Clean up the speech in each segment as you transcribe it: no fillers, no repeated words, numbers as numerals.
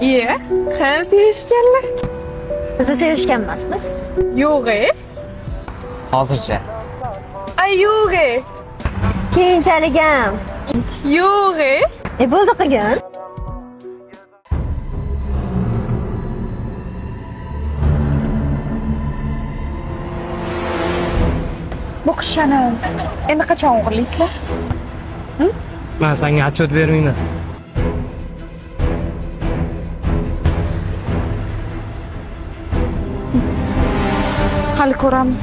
Iye, ha, sevishganlar. Biz sevishgan emasmiz. Yo'q, e. Hozircha. Ay, yo'q, e. Keyinchalik ham. Yo'q, e. E bo'ldi qilgin. Bu qishani endi qachon o'g'irlaysizlar? Man senga отчет bermayman. Hali ko'ramiz.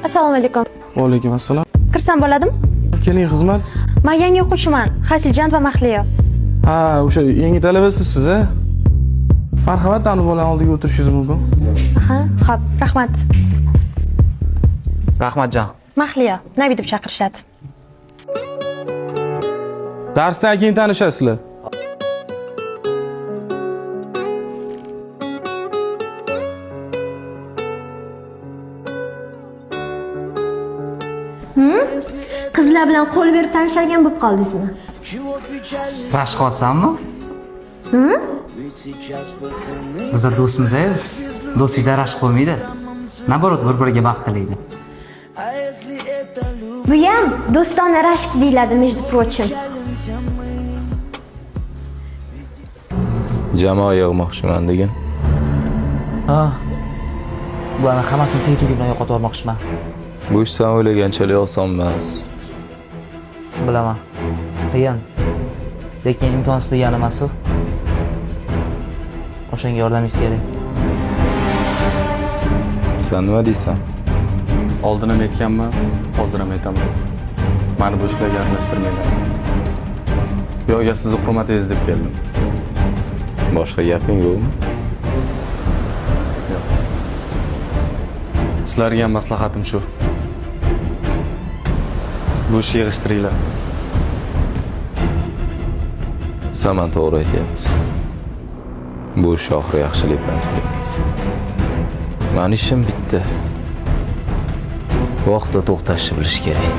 Assalomu alaykum. Va alaykum assalom. Kirsam bo'ladimi? Keling, xizmat. Men yangi o'quvchiman. Hasiljon va Mahliyo. Ha, o'sha yangi talabasiz siz, a? Marhamat, anu bolani oldiga o'tirishingiz mumkin. Aha, xo'p, rahmat. Rahmatjon. Mahliyo, Nabi deb chaqirishadi. Darsdan keyin tanishasizlar. Qizlar bilan qo'l berib tanishadigan bo'lib qoldingizmi? Rashk qilyapsanmi? Bizlar do'stmiz-ku. Do'stlikda rashk bo'lmaydi. Naborot bir-biriga baxt tilaydi. Bu ham do'stona rashk deyiladi, между прочим. Jamoa yig'moqchiman degan. Ha. Bularni hammasini tegi bilan yo'qotib yubormoqchiman. Bu ish sen o'ylaganchalik oson emas. Bilaman. Qiyin. Lekin imkonsiz degani emas u. O'shanga yordamingiz kerak. Sen nima deysan? Oldin ham aytganman, hozir ham aytaman. Mani bu ishlarga aralashtirmanglar. Bu yoqga sizni hurmatingiz deb keldim. Boshqa gaping yo'qmi? Yo'q. Sizlarga ham maslahatim shu. Bu ishni yig'ishtiringlar. San to'g'ri aytyapsan. Bu ish oxiri yaxshilik bilan tugamaydi. Mani ishim bitta. Vaqtda to'xtashni bilish kerak.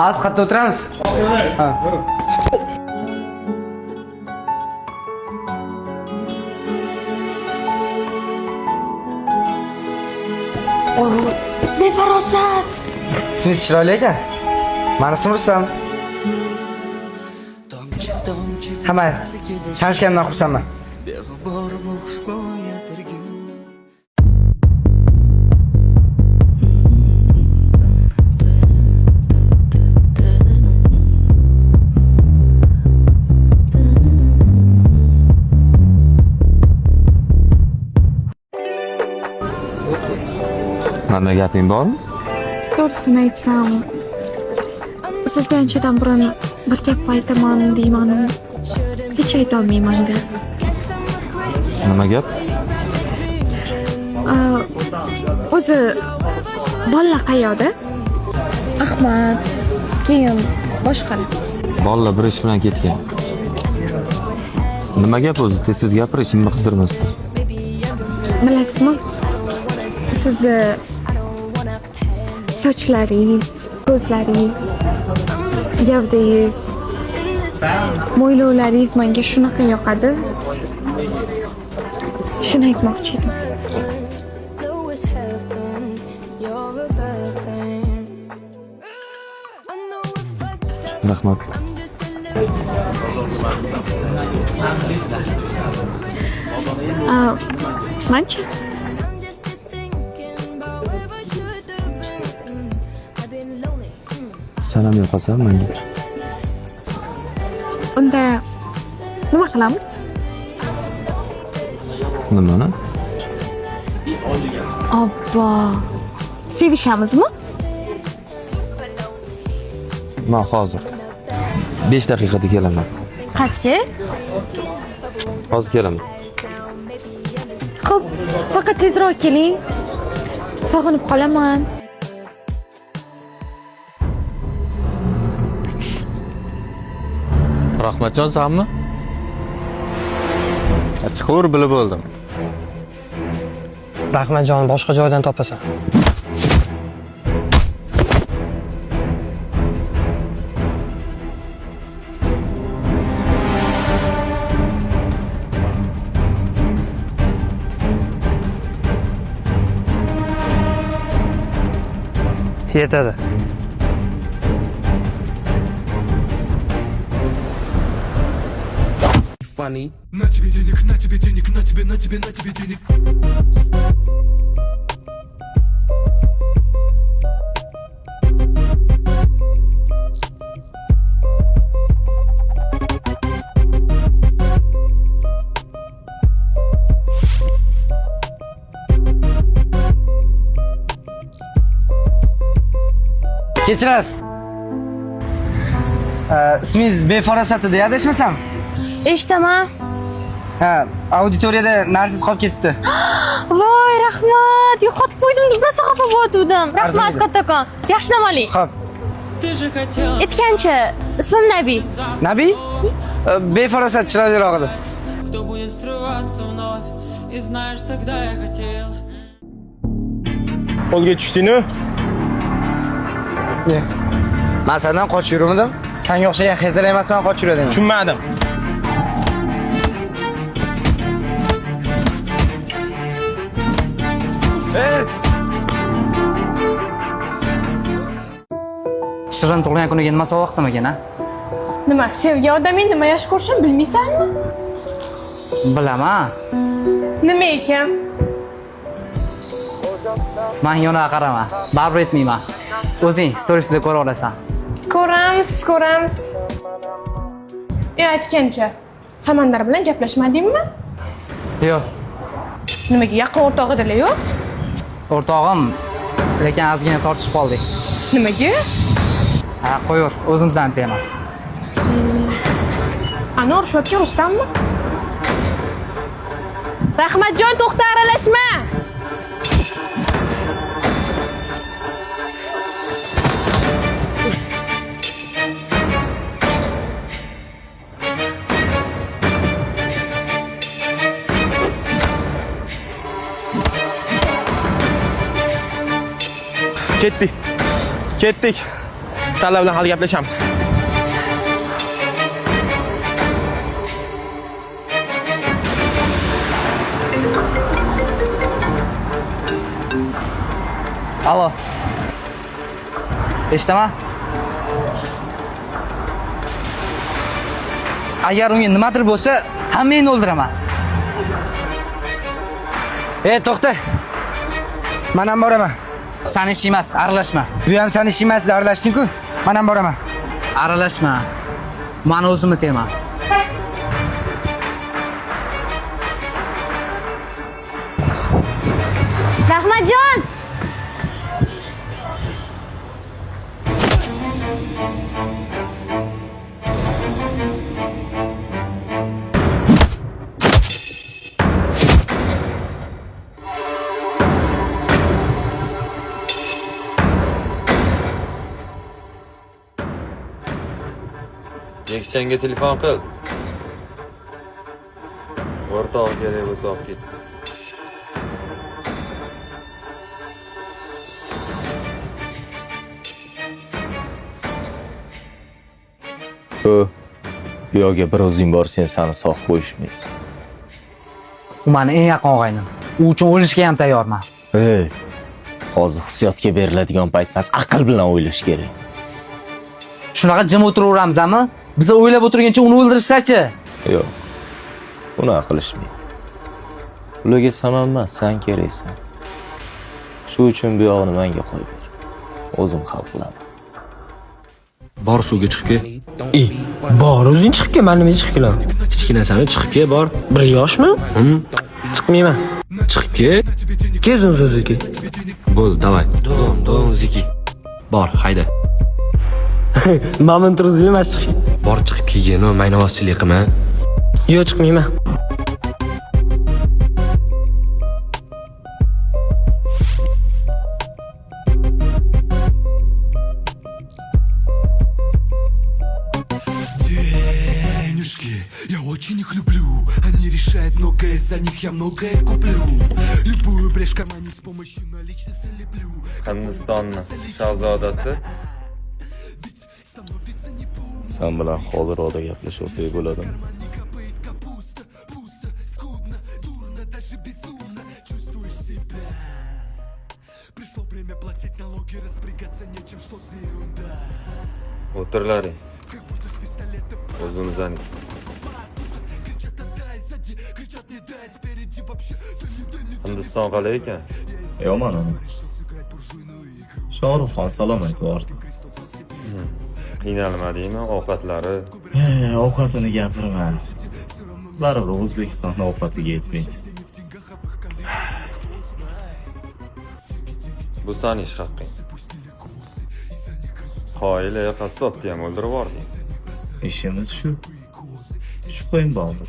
Az qayerda o'tiramiz? Ha. Befarosat. Ismingiz chiroyli ekan. Mani ismim Rustam. Ha, mayli. Tanishganimdan xursandman. Mana gaping bormi? To'g'risini aytsam, sizga anchadan burun bir gap aytaman deymanu, hech aytolmayman-da. Nima gap? O'zi bolalar qayoqda? Ahmad, keyin boshqalar. Bolalar bir ish bilan ketgan. Nima gap o'zi? Tez-tez gapir, ichimni qizdirmasdan. Bilasizmi? Sizni sochlaringiz, ko'zlaringiz, gavdangiz, mo'ylovlaringiz menga shunaqa yoqadi. Shuni aytmoqchi edim. Rahmat. Manchi? Sen ham yoqasan menga. Unda nima qilamiz? Nimani? Obbo. Sevishamizmi? Man hozir 5 daqiqada kelaman. Qayerga? Hozir kelaman. Xo'p, faqat tezroq keling. Sog'inib qolaman. Rahmatjon, sanmi? Chiqaver, bilib oldim. Rahmatjon, boshqa joydan topasan. Yetadi. На тебе денег, на тебе денег, на тебе, на тебе, на тебе денег. Kechirasiz. Ismingiz Befarosat edi, adashmasam? Eshitaman. Ha, auditoriyada narsangiz qolib ketibdi. Voy, rahmat. Yo'qotib qo'ydim deb rosa xafa bo'ldim. Rahmat Arziydi. Kattakon. Yaxshi dam oling. Xo'p. Aytgancha, ismim Nabiy. Nabiy? Befarosat chiroyliroq edi. Кто будет срываться вновь? И знаешь, тогда я хотел. Qo'lga tushding-ku. Man sendan qochib yuruvdim. Sanga o'xshagan hezil emasman, qochib yuradigan. Tushunmadim. Shirin tug'ilgan kuniga nima sovg'a qilsam ekan, a? Nima, sevgan odaming nima yaxshi ko'rishini bilmaysanmi? Bilaman. Nima ekan? Man yonaga qarama. Baribir aytmayman. O'zing storiesida ko'ra olasan. Ko'ramiz, ko'ramiz. E, aytgancha, Samandar bilan gaplashmadingmi? Yo'q, Nimaga, yaqin o'rtoq edilar-yu? O'rtog'im, lekin ozgina tortishib qoldik. Nimaga? Ha, qo'yaver, o'zimizdan tema. Ana urushayotgan Rustammi? Rahmatjon, to'xta, aralashma. Ketdik. Ketdik. Sanlar bilan hali gaplashamiz. Alo. Eshitaman. Agar unga nimadir bo'lsa, hammangni o'ldiraman. Ey, to'xta. Man ham boraman. Sani ishing emas, aralashma. Bu ham sani ishing emas, aralashding-ku. Man ham boraman. Aralashma. Mani o'zimni tema. Rahmatjon! Jekchanga telefon qil. O'rtog'i kerak bo'lsa olib ketsin. U yo'ga bir o'zing borsang seni sog' qo'yishmaydi. U mani eng yaqin og'aynim. U uchun o'lishga ham tayyorman. Ey, hozir hissiyotga beriladigan payt emas, aql bilan o'ylash kerak. Shunaqa jim o'tiraveramizmi? Biz o'ylab o'tirguncha uni o'ldirishsa-chi? Yo'q. Unaqa qilishmaydi. Ularga Saman emas, san keraksan. Shu uchun bu yog'ini menga qo'yib ber. O'zim hal qilaman. Bor, suvga chiqib kel. Ey, bor, o'zing chiqib kel, man nimaga chiqib kelaman? Kichkinasani, chiqib kel, bor. 1 yoshmi? Chiqmayman. Chiqib ket. Kezin o'ziki. Bo'ldi, давай. Don, don ziki. Bor, hayda. Mamon turg'izib emas chiqing. Bor chiqib kelgin, maynavozchilik qilma. Yo'q, chiqmayman. Денежки, я очень их люблю. Они решают многое, за них я многое куплю. Любую брешь в кармане с помощью наличных залеплю. Hindistonni shahzodasi. Sen bilan hozir gaplashsak bo'ladimi? Капает капуста, пусто, скудно, дурно, даже безумно. Чувствуешь себя. Пришло время платить налоги, распрягаться нечем, что за ерунда. O'tirlaring. O'zimizniki. Кричат отдай, сзади, кричат не дай, спереди вообще да не дай, не Hindiston qalay ekan? Yomon emas. Shohruxxon salom aytib yubordi. Qiynalmadingmi ovqatlari? Ovqatini gapirma. Baribir O'zbekiston ovqatiga yetmaydi. Bu sani ish haqqing. Qoyil, ey, qassobni ham o'ldirib yubording. Ishimiz shu. Shubhang bormi?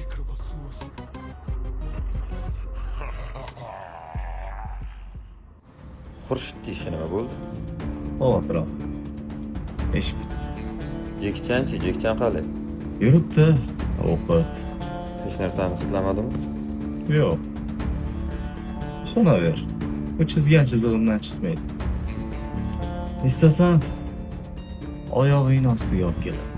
Xurshidni ishi nima bo'ldi? Xavotir olma. Ish bitdi. Jekchanchi, Jekchan qalay? Yuribdi, o'qib. Hech narsani hidlamadimi? Yo'q. Ishonaver. U chizgan chizig'imdan chiqmaydi. Istasam oyog'ingni ostiga olib kelaman.